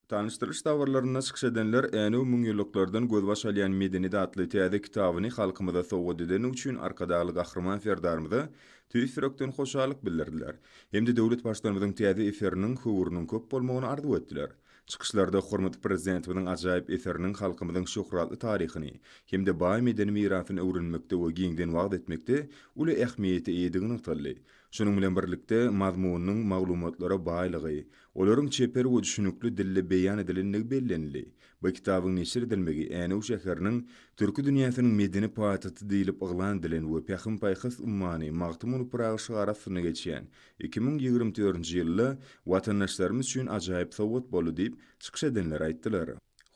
Tanyşdyryş dabaralarynda çykyş edenler Änew müňýyllyklardan gözbaş alýan medeniýet atly täze kitabyny halkymyza sowgat edeni üçin Arkadagly Gahryman Serdarymyza tüýs ýürekden hoşallyk bildirdiler hem-de döwlet Baştutanymyzyň täze eseriniň höwrüniň köp bolmagyny arzuw etdiler. Çykyşlarda hormatly Prezidentimiziň ajaýyp eseriniň halkymyzyň şöhratly taryhyny hem-de baý medeni mirasyny öwrenmekde we giňden wagyz etmekde uly ähmiýete eýedigi nygtaldy. Şunuň bilen birlikde, mazmunynyň maglumatlara baýlygy, olaryň çeper we düşünikli dilde beýan edilendigi bellenildi. Bu kitabyň neşir edilmegi Änew şäheriniň Türki dünýäsiniň medeni paýtagty diýlip yglan edilen we Pähim-paýhas ummany Magtymguly Pyragy şygary astynda geçýän 2024-nji ýylda watandaşlarymyz üçin ajaýyp sowgat boldy diýip, çykyş edenler aýtdylar.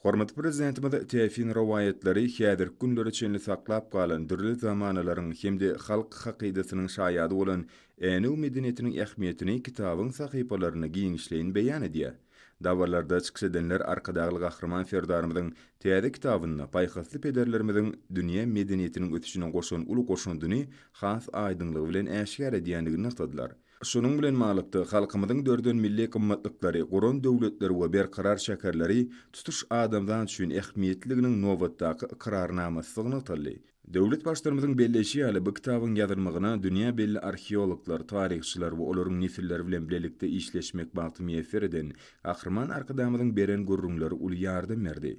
Hormatly Prezidentimiz täsin rowaýatlary häzirki günlere çenli saklap galan dürli zamanalaryň hem-de halk hakydasynyň şaýady bolan Änew medeniýetiniň ähmiýetini kitabyň sahypalarynda giňişleýin beýan edýär. Dabaralarda çykyş edenler Arkadagly Gahryman Serdarymyzyň täze kitabynda paýhasly pederlerimiziň dünýä medeniýetiniň ösüşine goşan uly goşandyny has aýdyňlygy bilen äşgär edýändigini nygtadylar. Şunuň bilen baglylykda, halkymyzyň döreden milli gymmatlyklary, guran döwletleri we berkarar şäherleri tutuş adamzat üçin ähmiýetliliginiň nobatdaky ykrarnamasydygy nygtaldy. Döwlet Baştutanymyzyň belleýşi ýaly, bu kitabyň ýazylmagyna dünýä belli arheologlar, taryhçylar we olaryň nesilleri bilen bilelikde işleşmek bagty miýesser eden Gahryman Arkadagymyzyň beren gürrüňleri uly ýardam berdi.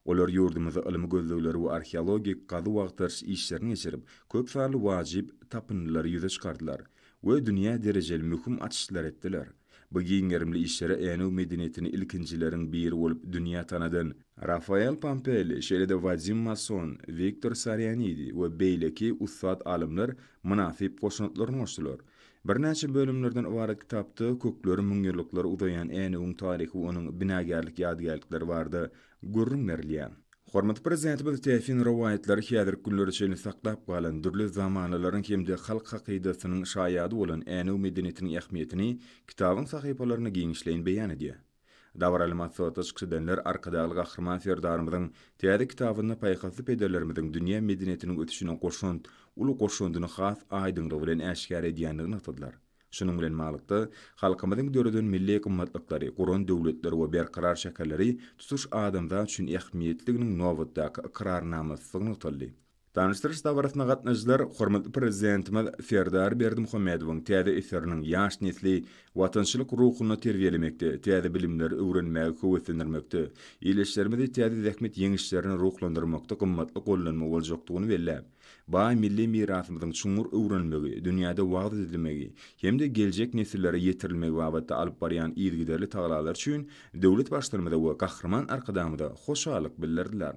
Olar ýurdumyzda ylmy gözlegleri we arheologik gazuw-agtaryş işlerini geçirip, köp sanly wajyp tapyndylary ýüze çykardylar we dünýä derejeli möhüm açyşlar etdiler. Bu giň gerimli işlere Änew medeniýetini ilkinjileriň biri bolup dünýä tanadan Rafael Pompeli, şeýle-de Wadim Mason, Wiktor Sarianidi we beýleki ussat alymlar mynasyp goşantlaryny goşdular. Birnäçe bölümlerden ybarat kitapda kökleri müňýyllyklara uzaýan Änewiň taryhy we onuň binagärlik ýadygärlikleri barada gürrüň berilýär. Hormatly Prezidentimiz täsin rowaýatlary häzirki günlere çenli saklap galan, dürli zamanalaryň hem-de halk hakydasynyň şaýady bolan Änew medeniýetiniň ähmiýetini kitabyň sahypalarynda giňişleýin beýan edýär. Dabaraly maslahatda çykyş edenler Arkadagly Gahryman Serdarymyzyň täze kitabynda paýhasly pederlerimiziň dünýä medeniýetiniň ösüşine goşant uly goşandyny has aýdyňlygy bilen äşgär edýändigini nygtadylar. Şunuň bilen baglylykda, halkymyzyň döreden milli gymmatlyklary, guran döwletleri we berkarar şäherleri tutuş adamzat üçin ähmiýetliliginiň nobatdaky ykrarnamasydygy nygtaldy. Tanyşdyryş dabarasyna gatnaşyjylar hormatly Prezidentimiz Serdar Berdimuhamedowyň täze eseriniň ýaş nesli watançylyk ruhunda terbiýelemekde, täze bilimleri öwrenmäge höweslendirmekde, ildeşlerimizi täze zähmet ýeňişlerine ruhlandyrmakda gymmatly gollanma boljakdygyny belläp, baý milli mirasymyzyň çuňňur öwrenilmegi, dünýäde wagyz edilmegi hem-de geljek nesillere ýetirilmegi babatda alyp barýan yzygiderli tagallalary üçin döwlet Baştutanymyza we Gahryman Arkadagymyza hoşallyk bildirdiler.